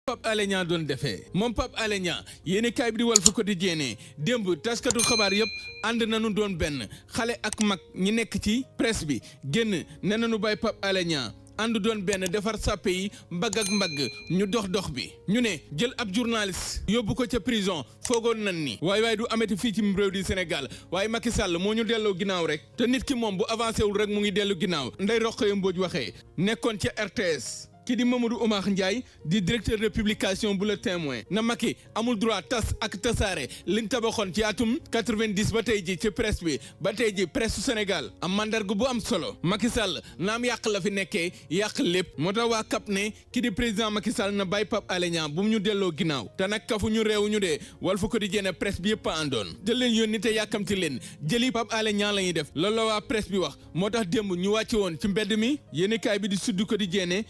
Pape Alé Niang doon defee moom Pape Alé Niang yéeni kaay bi di Walf Quotidien démb taskatu xabaar yëpp ànd nañu doon benn xale ak mag ñi nekk ci presse bi génn ne nañu bàyyi Pape Alé Niang ànd doon benn defar sàppe yi mbagg ak mbagg ñu dox bi ñu ne jël ab journaliste yóbbu ko ca prison foogoon nan ni waaye du amati fii ci réew di Sénégal waaye Macky Sall moo ñu delloo ginnaaw rek te nit ki moom bu avancé wul rek mu ngi dellu ginnaaw Ndeye Rokhaya Mbodj waxee nekkoon ca RTS ki di Mamadou Oumar Ndiaye di directeur de publication bu Le Témoin na Macky amul droit tas ak tasaare liñ tabaxoon ci atum 90 ba tey ji ci presse bi ba tey ji presse Sénégal am mandarga bu am solo Macky Sall naam yàq la fi nekkee yàq lépp moo tax waa CAP ne ki di président Macky Sall na bàyyi Pape Alé Niang bu mu ñu delloo ginnaaw te nag kafu ñu réew ñu dee Walf Quotidien presse bi yëpp a àndoon jël leen yónni te yàkkamti leen jëli Pape Alé Niang la ñuy def loolu la waa presse bi wax moo tax démb ñu wàcce woon ci mbedd mi yéenekaay bi di Sud Quotidien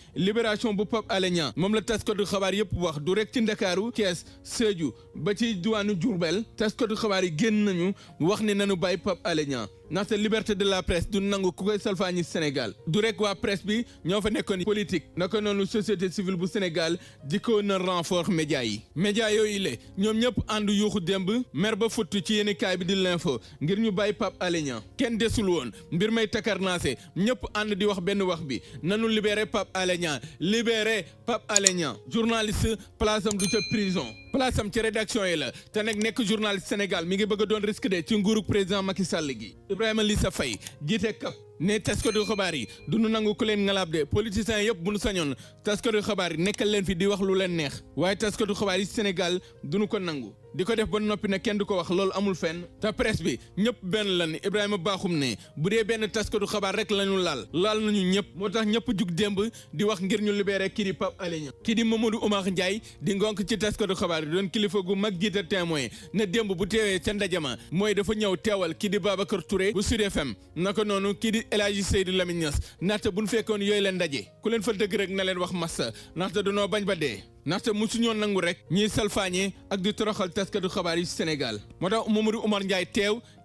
bu Pape Alé Niang moom la taskatu xabaar yëpp wax du rek ci Ndakaaru Kees Sédhiou ba ci diwaanu Diourbel taskatu xabaar yi génn nañu wax ne nañu bàyyi Pape Alé Niang ndaxte liberté de la presse du nangu ku koy salfaañi Sénégal du rek waa presse bi ñoo fa nekkoon politique naka noonu société civile bu Sénégal dikkoon na renfort média yi média yooyu le ñoom ñëpp ànd yuuxu démb mer ba futtu ci yéenekaay bi di l'info ngir ñu bàyyi Pape Alé Niang kenn desul woon mbir may takarnaase ñëpp ànd di wax benn wax bi nanu libéré Pape Alé Niang libéré Pape Alé Niang journaliste place am du ca prison place am ci rédaction yi la te nag nekk journaliste Sénégal mi ngi bëgg a doon risque de ci nguuru président Macky Sall gi Ibrahima Lissa Faye jiite CAP ne taskatu xabaar yi du nu nangu ku leen ngalaab de politiciens yëpp bu nu sañoon taskatu xabaar yi nekkal leen fi di wax lu leen neex waaye taskatu xabaar yi Sénégal du nu ko nangu di ko def ba noppi ne kenn du ko wax loolu amul fenn te presse bi ñëpp benn lan Ibrahima Bakhoum ne bu dee benn taskatu xabaar rek lañu laal nañu ñëpp moo tax ñëpp jug démb di wax ngir ñu libéré kii di Pape Alé Niang kii di Mamadou Oumar Ndiaye di ngonk ci taskatu xabaar yi doon kilifa gu mag jiite Témoin ne démb bu teewee ca ndajama mooy dafa ñëw teewal kii di Babacar Touré bu Sud FM naka noonu kii di El Hadji Seydou Lamine Niass ndaxte bu ñu fekkoon yooyu leen ndaje ku leen fa dëgg rek na leen wax massa ndaxte dañoo bañ ba dee ndaxte musuñoo nangu rek ñiy salfaañe ak di toroxal taskatu xabaar yi Sénégal moo tax Mamadou Oumar Ndiaye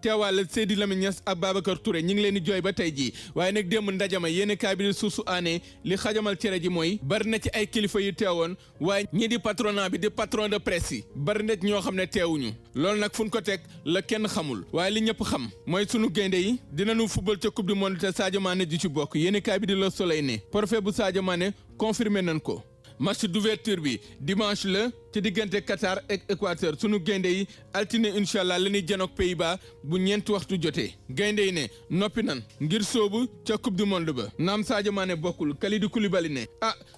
teewaale Seydou Lamine Niass ak Babacar Touré ñi ngi leen di jooy ba tey jii waaye nag démb ndajama yéen kaay bi di suusu aanee li xajamal cere ji mooy bari na ci ay kilifa yu teewoon waaye ñi di patronat bi di patron de presse yi bari na ñoo xam ne teewuñu loolu nag fu ñu ko teg la kenn xamul waaye li ñëpp xam mooy sunu gaynde yi dinañu football ca coupe du monde te Sadio Mané di ci bokk yéen kaay bi di Le Soleil ne forfait bu Sadio Mané confirmé nañ ko match d'ouverture bi dimanche la ci diggante Qatar ak Équateur sunu gaynde yi altine incha allah la ñuy janook Pays-Bas bu ñeenti waxtu jotee gaynde yi ne noppi nan ngir soobu ca coupe du monde ba naam Sadio Mané bokkul Kalidou Koulibaly ne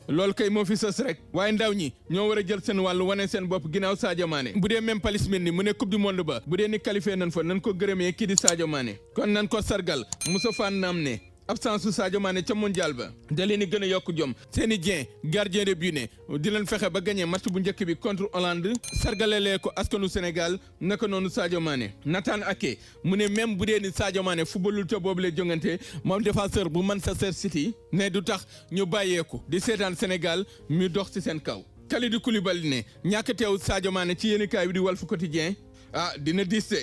loolu kay moo fi sës rek waaye ndaw ñi ñoo war a jël seen wàllu wane seen bopp ginnaaw Sadio Mané bu dee même Palis Mendy mu ne coupe du monde ba bu dee ni qualifié nan fa nan ko gërëmee kii di Sadio Mané kon nan ko sargal Moussa Fane naam ne absence su Sadio Mané ca mondial ba da leen di gën a yokk jom Seny Dieng gardien de but ne di leen fexe ba gagné match bu njëkk bi contre Hollande sargalelee ko askanu Sénégal naka noonu Sadio Mané Nathan Ake mu ne même bu dee ni Sadio Mané footballul ca boobu lay jongante moom défenseur bu Manchester City ne du tax ñu bàyyeeku di seetaan Sénégal mi dox ci seen kaw Kalidou Koulibaly ne ñàkk teew Sadio Mané ci yéenekaay bi di Walf Quotidien dina diis de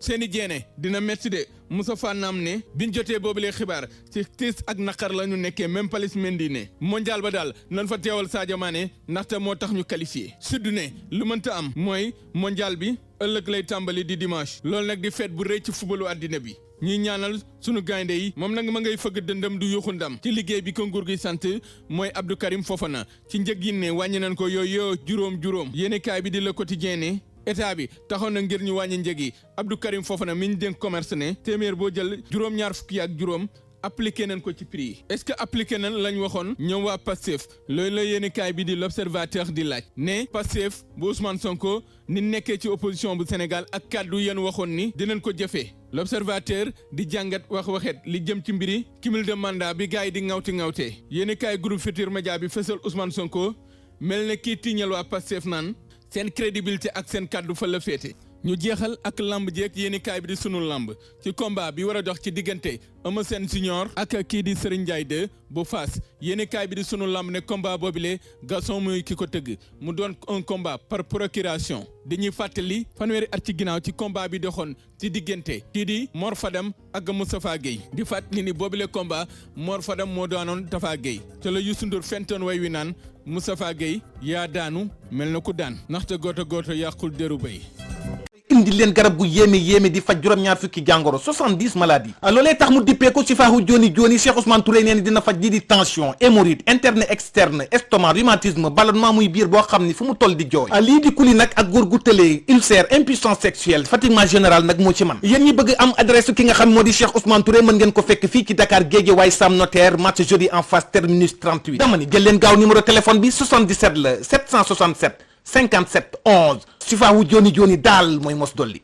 Seny Dieng dina metti de Moussa Fannam ne biñ jotee boobu lee xibaar ci tiis ak naqar la ñu nekkee même Palis Mendy ne mondial ba daal nan fa teewal Sadio Mané ndaxte moo tax ñu qualifié Sud ne lu mënta am mooy mondial bi ëllëg lay tàmbali di dimanche loolu nag di fête bu rëy ci footballu àddina bi ñuy ñaanal sunu gaynde yi moom nag ma ngay fëgg dëndam du yuuxu ndam ci liggéey bi ko nguur gi sant mooy Abdou Karim Fofana ci njëg yi ne wàññi nañ ko yooyu juróom yéenekaay bi di Le Quotidien ne état bi taxoon na ngir ñu wàññi njëg yi Abdou Karim Fofana mi ñu dénk commerce ne téeméer boo jël juróom-ñaar fukki ak juróom appliqué nañ ko ci prix yi est-ce que appliqué nañ lañ waxoon ñoom waa Pastef loolu la yéenekaay bi di l'Observateur di laaj ne Pastef bu Ousmane Sonko ni nekkee ci opposition bu Sénégal ak kàddu yéen waxoon ni dinañ ko jëfee l'Observateur di jàngat waxet li jëm ci mbiri cumul de mandat bi gars yi di ŋawtee yéenekaay groupe Futurs Médias bi fësal Ousmane Sonko mel ne kii tiiñal waa Pastef naan seen crédibilité ak seen kàddu fa la féete ñu jeexal ak lamb jeeg yéenekaay bi di sunu lamb ci combat bi war a dox ci diggante Eumeu Sène Junior ak kii di Serigne Ndiaye 2 bu Fass yéenekaay bi di sunu lamb ne combat boobile Gaston muy ki ko tëgg mu doon un combat par procuration dañuy fàttali fanweeri at ci ginnaaw ci combat bi doxoon ci diggante kii di Mor Fadam ak Moustapha Gueye di fàttali ni boobile combat Mor Fadam moo daanoon Tafa Gueye te la Youssou Ndour fentoon way wi naan Moustapha Gueye yaa daanu mel na ku daan ndaxte gooto yàqul déru bay indi leen garab gu yéeme di faj juróom-ñaar fukki jàngoro 70 maladies loolee tax mu dippee ko ci faaxu joni Cheikh Ousmane Touré nee na dina faj lii di tension hémorroïde interne externe estomac rhumatisme ballonnement muy biir boo xam ni fu mu toll di jooy lii di kuli nag ak góor gu tëlee ulcère impuissance sexuelle fatiguement général nag moo ci man yéen ñi bëgg am adresse ki nga xam moo di Cheikh Ousmane Touré mën ngeen ko fekk fii ci Dakar Guédiawaye Sam Notaire marché jeudi en face terminus 38 dama ni jël leen gaaw numéro téléphone bi 77 la 767 57 11 Sifaahu joni daal mooy mos dolli.